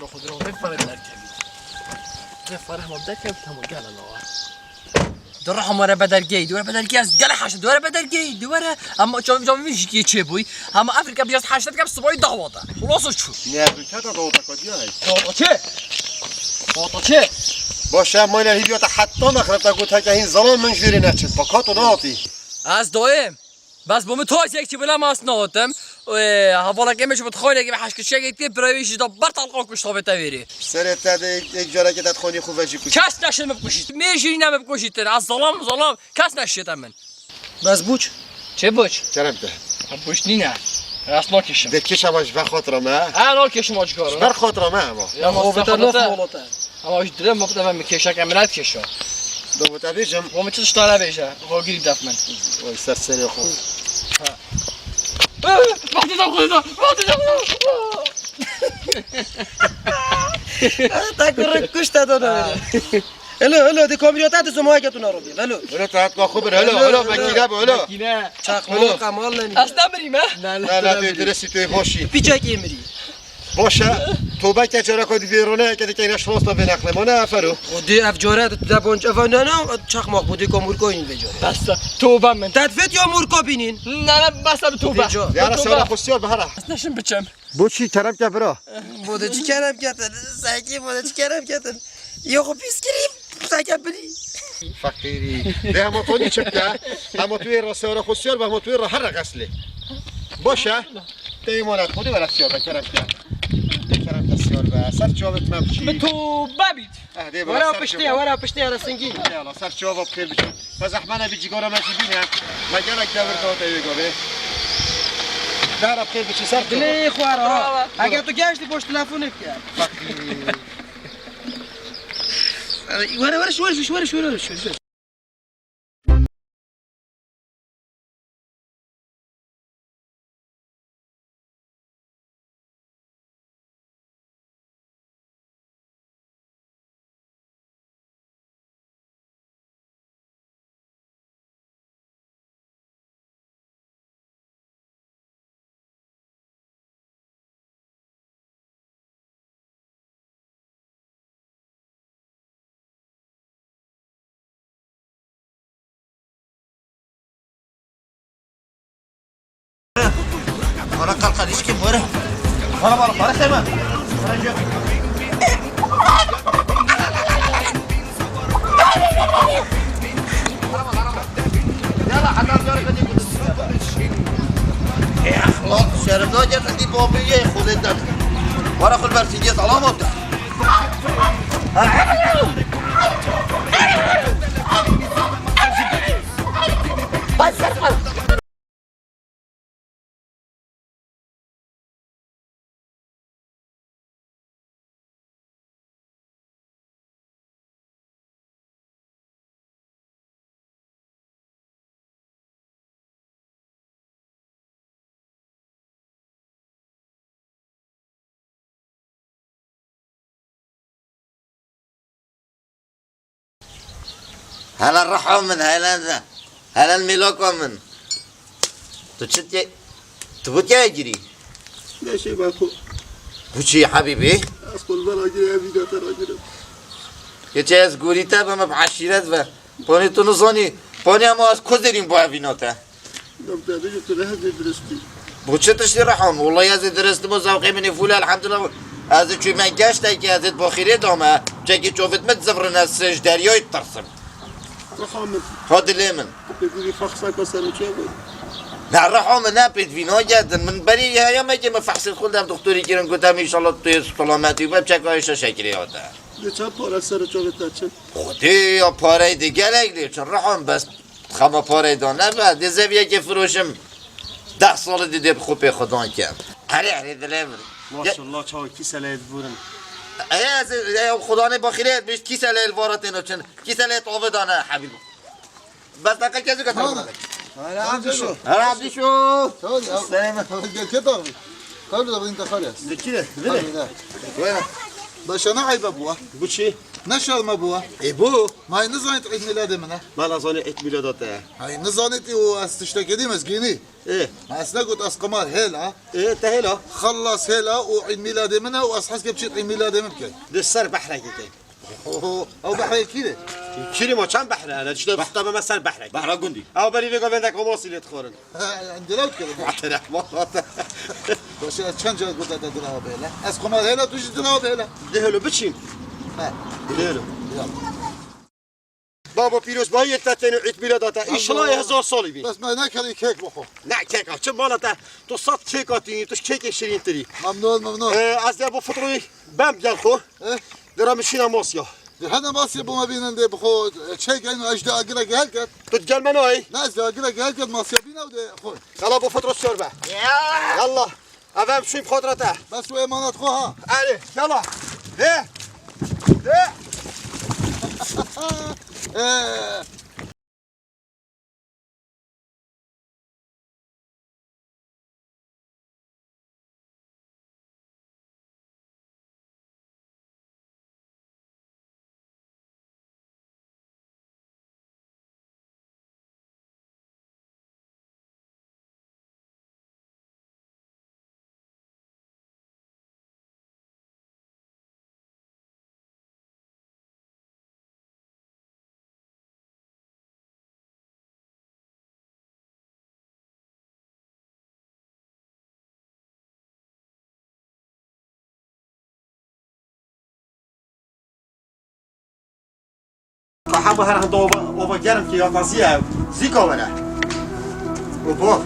Roxo diro vê fare derkevî. Vê fare hema derkevî, hema gel ala. Di roxa me re bedergeyî, di were bedergeyî, ez gele haşa, di were bedergeyî, di were. Ama çav çav min jî çê bûy. Ama Afrika biraz haşa dikem, sibayî dawada. Xulasa çû. Ne Afrika da dawada katiya ne? Dawada çê? Dawada çê? Baş e, mayne hîviya te hetta mexreta got heke hîn zalam min jûrê neçin. Bakato nahatî. Ez dayim. Bes bo min tu yek çi bile mas nahotim. Ee, hevalekê min ji min xaynekê min heşkişekê diye, birayê wî jî da ber talqa kuşt, tabê te vêrê. Serê te de ek, ek carekê te dixwanî xwe vejî kuşt. Kes neşê min bikuşît. Mêr jî ne min bikuşît. Ez zalam, zalam. Kes neşê te min. Bes buç. Çi buç? Kerem te. Ha, buç nîne. Ez nakişim. De kiş ama ji ber xatira me. Ha, nakişim o cigara. Ji ber xatira me ama. Ya, ya, xwe bete naf mala te. Ama ji dilê min bide min kêşeke min et kêşa. Do bite bêjim. Bo min çi tişta nebêje. Xwe girî def min. Oy, ser serê xwe. Ha. Vextê de xwe de, vextê de xwe de. Te kurê kuş te do ne. Helo, helo, di kamîrata di zumaya ke tu narobi. Helo. Helo, te hatka xwe bir, helo, helo, helo, helo. Mekîne bu, helo. Mekîne. Çakma, helo. Kamal ne? Ez ne mirîm, he? Ne, ne, ne, tu diresi tu boşî. Piçek emirî. Baş e, tobe ke cara ka di vê rone ke di keyne şiros da vê neqle. Ma ne efero. Xwedê ev cara de tu de bonc, ev ne, ne, çakmak bu de komurko in vê cara. Bes e, tobe min. Te vet ya murko bînin. Ne, ne, bes e, tobe. Vê cara. Ya ra sewra xustiyar behara. Ez neşim biçim. Bo çi kerem ke bira? Bo de çi kerem ketin? Sekî bo de çi kerem ketin? Yo xwe pîs kirî, seke birî. Feqîrî. De hema to nî çi bike? Hema tu ê re sewra xustiyar be, hema tu ê re here xeslê. Baş e. Te îmanet xwe de were siyar be, kerem ke. De kerem ke siyar be. Ser çavit me biçî. Bi tu bebît. Eh, dê were piştê, were piştê, were singî. Yala, ser çava bi xêr biçî. Be zehmana bi cîgara me jî bîne. Me gelek dewir da te wê gavê. Dara bi xêr biçî ser çava. Dilê xwe ra. Bravo. Heke tu geş li boş telefonê bike. Bak. Were, were, şwer, şwer, şwer, şwer, şwer. Were qal qal îşkê were. Were were were Seyman. Were jî. Yala heta zor kedi. Ehlat şerm nake kedi babî ye xulê te. Were xul ber sîgê salam ot. Hele riha min, hele, hele mîlaka min. Tu çi diye, tu bû tiye girî? Neşê ben xwe. Bu çi hebîbî? Ez xwe li vera girê, ev vîdeo te ra girim. Keçe ez gorî te bim, bi eşîret ve. Panê tu nizanî, panê ama ez ku derîm bu evîna te. Nam te bêjim tu ne hezê diristî. Bu çi tiştî rehan? Wallahî ez ê dirist im û zewqê min ê fûl e, elhamdulillah. Ez ê çûme geştekê, ez ê baxîrê dame. Çekî çovit min zivrin, ez ji deryayê ditirsim. Reha min. Ha dilê min. Pêdivî fexseka ser û çê bû. Ne reha min ne pêdivî nagetin. Min berî heyamekê min fexsê xwe dev doktorî kirin, gotem, înşallah tu yê selametî be, çeka êşa şekirê hate. Dê çend pare ser û çavê te çin? Xwedê ya parey de gelek lê çin, rehan bes xema parey da nebe. Dê zeviyekê firoşim, deh sali dê dê bi xwe pê xwedan kem. Erê, erê, dilê min. Maşallah, çawa kîseleyê diburin. Ey, ez, ey, xudanê baxîrê, bişt kîseleyê li vara têno çin. Kîseleyê tavê dane, hebîb. Bes deqe kezû ke telefon. Hele Abdîşo. Hele Abdîşo. Seyme. Gel ke tabi. Tabi da bin taxar yaz. Dikî de, vire. Tabi da. Vire. Başa ne eybe bû? Bu çi? Ne şerme bû? E, bu. Ma nizanît Îd mîladê min e. Ma nizanît Îd mîlada te. Hay nizanît û ez tiştekê dîm ez gînî. E. Ma ez negot ez qimar hêla. E, te hêla. Xellas hêla û Îd mîladê min e û ez hez ke biçît Îd mîladê min bikey. Di ser behrekê key. Oho, ew behrê kî de? Kîrî ma çend behre? Hele, işte, beh-, işte, me ser behrek. Behra gundî. Ew berî vê gavên de komosî lê dixwarin. Ha, yani, direw dikir. Atere, valla. Baş e, ez çend car gote te dirawa bêle? Ez komar hêla, tu jî dirawa bêle. Dihelo biçîn. He. Dihelo. Ya. Babo pîrozbayiyê te tên û Îd mîlada te. Înşallah hezar salî bî. Bes me nekerî kek bixwe. Ne kek a, çi mala te? Tu sed kek a tînî, tu ji kekê şirîntirî. Memnun, memnun. Ee, ez de bo fitroyî bem gel xwe. Eh? Dira min şîna Masya. Di hene Masya bo me bînin dê bixwe çek eyn ez de agirek helket. Tu gel me nayê? Ne, ez de agirek helket Masya bîne û dê xwe. Yala bo fitro sor be. Ya. Yallah. Ev em şûn xwe dira te. Bes û emanet xwe ha. Erê, yala. He. He. Ee. Ka hema her henda ova, ova germ ki ya taziye, zîka were. Û bo.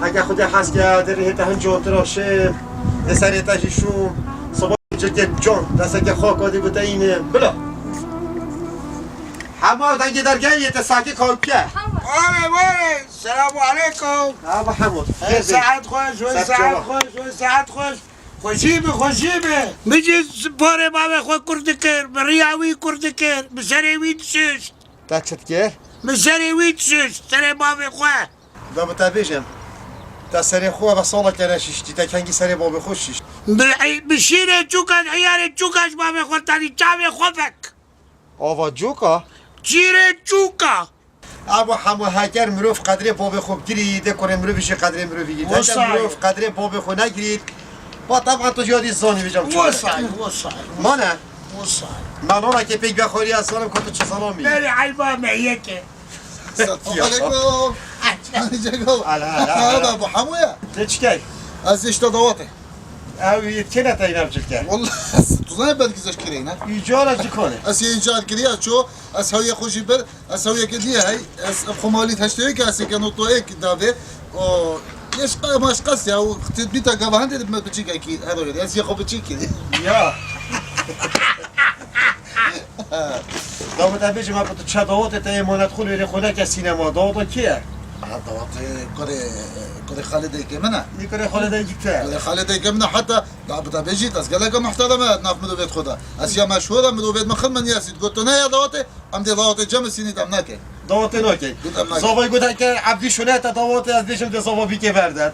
Heke Xwedê hez ke, di rihê te hin cotir a şê, di serê te jî şû, siba cilkê can, desteke xaka dî bite înê, bila. Hema dengê dergehê yê te sakê kawke. Were, were, selamu aleykum. Ha, Mahmud. Hey, saet xweş, wey saet xweş, wey saet xweş. Xweşî be, xweşî be. Min jî parê bavê xwe kur dikir, bi riya wî kur dikir, bi serê wî dişişt. Te çi dikir? Bi serê wî dişişt, serê bavê xwe. Da bi te bêjim. Te serê xwe ve saleke neşiştî, te kengî serê bavê xwe şişt. Bi, bi şîrê çûka, hiyarê çûka ji bavê xwe tanî çavê xwe vek. Ava coka? Şîrê çûka. Abo hemû heker mirov qedrê bavê xwe bigirî, dê kurê mirovî jî qedrê mirovî girî. Heke mirov qedrê bavê xwe negirî, ba teban tu jî yadî zanî vêcam çi. Wesay, wesay. Mane? Wesay. Me nanekê pêk vexwarî, ez zanim ku tu çi zelam î. Berê eyba me yeke. Setiya. Aleykum. Aleykum. Ala, ala, ala. Ala, bu hemû ya. Te çi key? Ez işte dawatê. Ew yê kêne te îna bicilke? Wallah, tu zanî belkî ez kireyne. Îcara ji konê. Ez yê îcar kiriya ço, ez hewye xwe jî bir, ez hewye ke diye hey, ez ev xwe malî heştê yek, ez ke nota yek davê. O, yeş qa-, maş qas ya, o, te bîta gava hende de me biçîkekî, her öyle, ez yê xwe biçîk kirî. Ya. Davut abi, ji me tu çe dawatê te emanet xwe lê xwe neke sînema. Dawata kî ye? Ha, dawatê kurê, kurê Xalidê ke min e. Yê kurê Xalidê ke te. Kurê Xalidê ke min e, heta Davut abi jî, ez geleke muhterem e, nav mirovêt xwe de. Ez ya meşhur e, mirovêt min xil min yesît. Got, tu ne ya dawatê, em dê dawatê cem sînî dem neke. Dawatê nake. Got, em nake. Zavay got, heke Abdî şûne te dawatê, ez bêjim dê zava bîkê verden.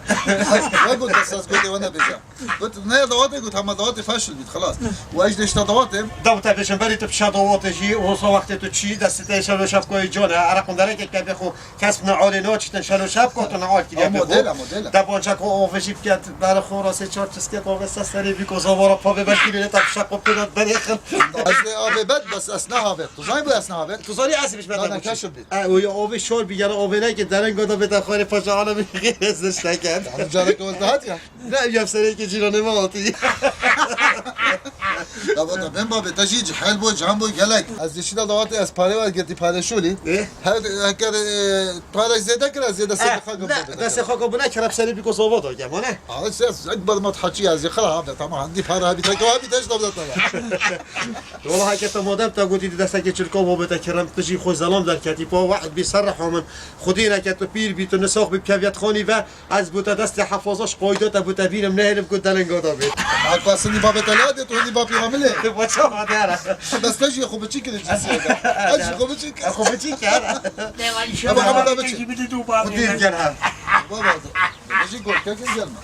Ne got, ez, ez gotê we nebêje. Got, ne dawatê, got, hema dawatê feşil bît, xelas. Û ez de işte dawatê. Davut abi, berî tu pişa dawatê jî, o sa wextê tu çî, destê te şev şev koyê can e, ara qunderekek ke bê xwe kes ne alê naçîtin, şev şev ko tu ne al kiriye. Ama bê xwe. Model, model. Debançek o avê jî biket, berê xwe rastê çar çisket avê se serê bîko zavara pavê belkî lê ta pişa xwe pêda berê xin. Ez de avê bet, bes ez ne havê. Tu zanî bu ez ne havê? Tu zanî ez bîş beta. Keşil bît. E, o ya avê şor bî, gere avê neke, derenga da beta xwarê paşa ana bî, ez de şteket. Hadi careke welde hat ya. Ne, ev sereke cîranê me hatî. Ya baba, ben babê te jî cihel bo, cihan bo gelek. Ez dişî de dawatê ez pare ver girtî pare şûlî. E? Her, her, e, pare zêde kira, zêde Eh, sedaka ne, gönderdi. Destê xaka buna kerem seni bir koz ova da gel, ne? Abi sen, sen barmat haçı yaz, yıkıl abi, tamam, hadi para abi, tek abi, teş davlat ya. Wala heke te madem te gotî di desteke çirka bobê te kerem, tu jî xwe zelam derketî, pa wehd bî ser reha min. Xwedî neke tu pîr bî, tu nisax bî, keviyet xanî ve, ez bo te destê hefaza ji qayda te bo te bînim, nehêlim ku delinga da bê. Haka sindî babê te lade, tu hindî bapî hamile. Bo çawa dera? Bes te jî xwe biçî kirî cinsiyete. Ez jî xwe biçî kirî. Xwe biçî kir. Ama, ama da biçî. Xwe dîr gel ha. Baba, jî gol, keke gelme.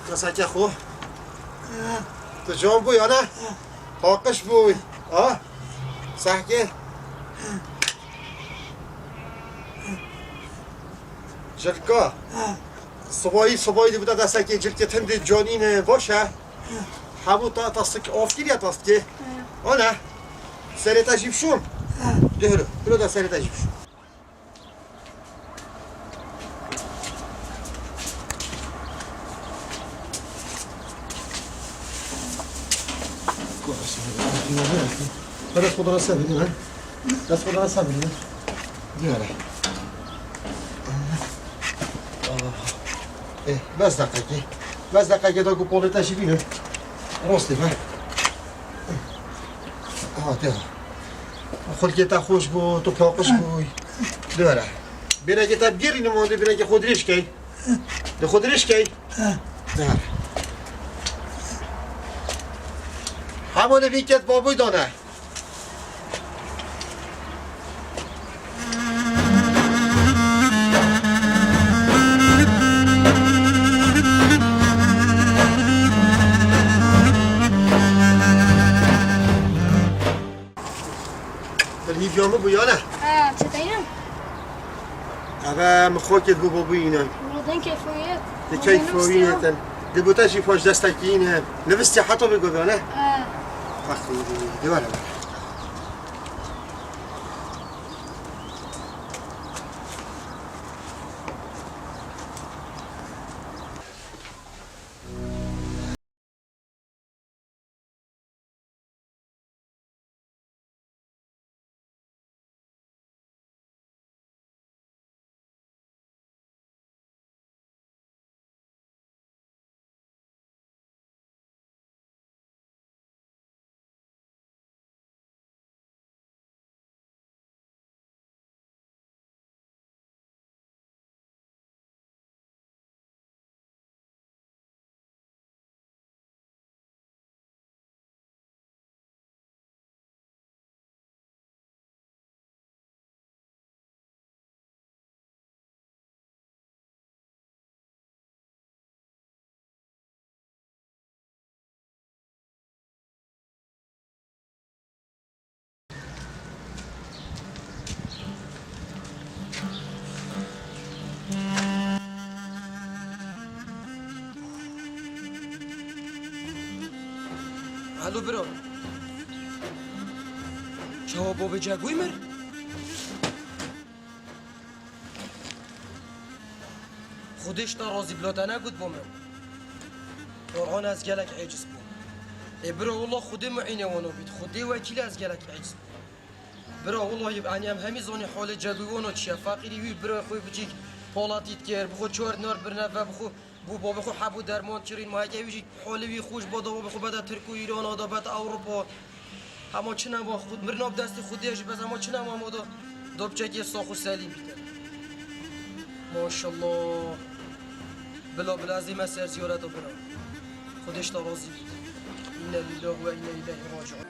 Keseke xwe. Tu can bû ya ne? Paqij bû. Ha? Sehkê. Cilka. Sibayî, sibayî dibite destekê cilkê tindê canîne baş e. Hemû ta tasik of kiriye taskê. Ana. Serê te jî bişûm. Dihiro. Biro da serê te jî bişûm. Dest xwe dana ser bidin, he? Dest xwe dana ser bidin, he? Diyare. Eh, bes deqekê. Bes deqekê da ku polê te jî bînin. Rastî be. Ha, de. Xulkê te xweş bû, tu paqij bûyî. De were. Bênekê te bigêrînim, wan dê bênekê xwe dirêj key. De xwe dirêj key. De were. Hema de vî ket babûy dane. Hîviya min bû ya ne? Ha, çi teynim? Eve min xwe kir bû babûyî înan. Roden keyfoyet. Di keyfoyê ten. Di bûte jî paş destekî ne. Nivistî heta bi govane. Ha. Bak, di were. Alo biro. Çawa bavê Cegûyî mir? Xwedê ji te razî bila te negot bo min. Quran ez gelek eciz bûm. Ê bira wela Xwedê muînê wano bît. Xwedê wekîl ez gelek eciz bûm. Bira wela yê enî em hemî zanî halê Cegûyî wano çi ye. Feqîrî wî bira xwe biçîk palatî dikir. Bi xwe çar dinar birine ve bi xwe Bû bavê xwe hebû derman kirîn, ma heke wî jî holê wî xweş ba da bavê xwe bede Tirk û Îran, da bete Ewropa. Hema çi nema xwe, mirina bi destê Xwedê jî bes hema çi nema ma da, da biçekê sax û selîm bîte. Maşallah. Bila bila ez ê me ser ziyareta bira. Xwedê ji te razî bît. Înne lîllah we înne îleyhî raciûn.